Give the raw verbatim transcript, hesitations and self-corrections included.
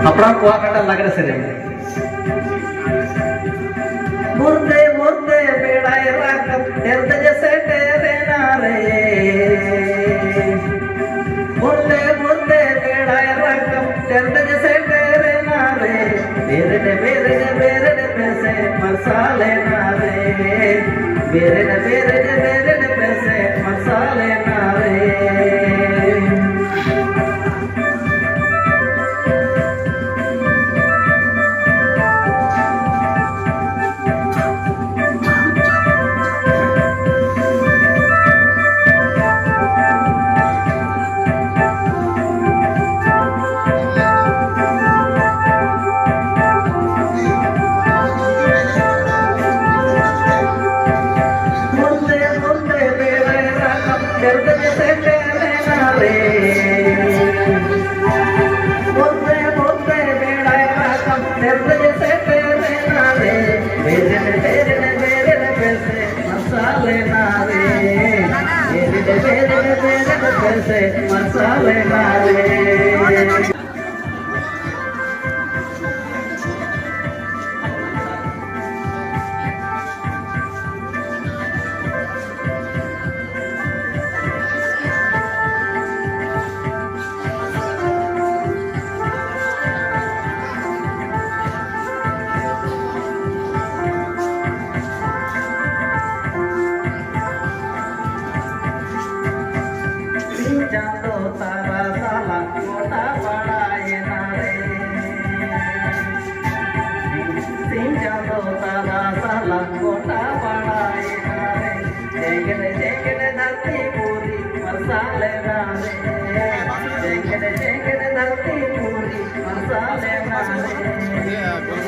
ᱦᱟᱯᱲᱟᱢ ᱠᱚᱣᱟᱜ ᱢᱤᱫᱴᱟᱝ ᱞᱟᱜᱽᱲᱮ ᱥᱮᱨᱮᱧ᱾ ᱵᱩᱨᱫᱮ ᱵᱩᱨᱫᱮ ᱵᱮᱲᱟᱭ ᱨᱟᱠᱟᱵ, ᱰᱷᱮᱨ ᱫᱮᱡᱮ ᱥᱮᱴᱮᱨᱮᱱᱟ ᱨᱮ᱾ ᱵᱩᱨᱫᱮ ᱵᱩᱨᱫᱮ ᱵᱮᱲᱟᱭ ᱨᱟᱠᱟᱵ, ᱰᱷᱮᱨ ᱫᱮᱡᱮ ᱥᱮᱴᱮᱨᱮᱱᱟ ᱨᱮ᱾ ᱵᱮᱨᱮᱫ ᱵᱮᱨᱮᱫ ᱵᱮᱨᱮᱫ ᱯᱮᱥᱮ, ᱢᱟᱨᱥᱟᱞᱮᱱᱟ ᱨᱮ᱾ ᱵᱮᱨᱮᱫ ᱵᱮᱨᱮᱫ ᱵᱮᱨᱮᱫ ᱯᱮᱥᱮ, ᱢᱟᱨᱥᱟᱞᱮᱱᱟ ᱨᱮ᱾ ᱵᱚᱱᱫᱮ ᱵᱚᱱᱫᱮ ᱵᱮᱲᱟᱭ ᱨᱟᱠᱟᱵ, ᱰᱷᱮᱨ ᱫᱮᱡᱮ ᱥᱮᱴᱮᱨᱮᱱᱟ ᱨᱮ᱾ ᱵᱚᱱᱫᱮ ᱵᱚᱱᱫᱮ ᱵᱮᱲᱟᱭ ᱨᱟᱠᱟᱵ, ᱰᱷᱮᱨ ᱫᱮᱡᱮ ᱥᱮᱴᱮᱨᱮᱱᱟ ᱨᱮ᱾ ᱵᱮᱨᱮᱫ ᱵᱮᱨᱮᱫ ᱵᱮᱨᱮᱫ ᱯᱮᱥᱮ, ᱢᱟᱨᱥᱟᱞᱮᱱᱟ ᱨᱮ᱾ ᱵᱮᱨᱮᱫ ᱵᱮᱨᱮᱫ ᱵᱮᱨᱮᱫ ᱯᱮᱥᱮ, ᱢᱟᱨᱥᱟᱞᱮᱱᱟ ᱨᱮ᱾ ᱥᱤᱧ ᱪᱟᱸᱫᱚ ᱛᱟᱨᱟᱥ ᱟᱞᱟᱝ ᱜᱚᱴᱟ ᱵᱟᱲᱟᱭᱮᱱᱟ ᱨᱮ᱾ ᱥᱤᱧ ᱪᱟᱸᱫᱚ ᱛᱟᱨᱟᱥ ᱟᱞᱟᱝ ᱜᱚᱴᱟ ᱵᱟᱲᱟᱭᱮᱱᱟ ᱨᱮ᱾ ᱡᱮᱜᱮᱫ ᱡᱮᱜᱮᱫ ᱫᱷᱟᱹᱨᱛᱤ ᱯᱩᱨᱤ ᱢᱟᱨᱥᱟᱞᱮᱱᱟ ᱨᱮ᱾ ᱡᱮᱜᱮᱫ ᱡᱮᱜᱮᱫ ᱫᱷᱟᱹᱨᱛᱤ ᱯᱩᱨᱤ ᱢᱟᱨᱥᱟᱞᱮᱱᱟ ᱨᱮ᱾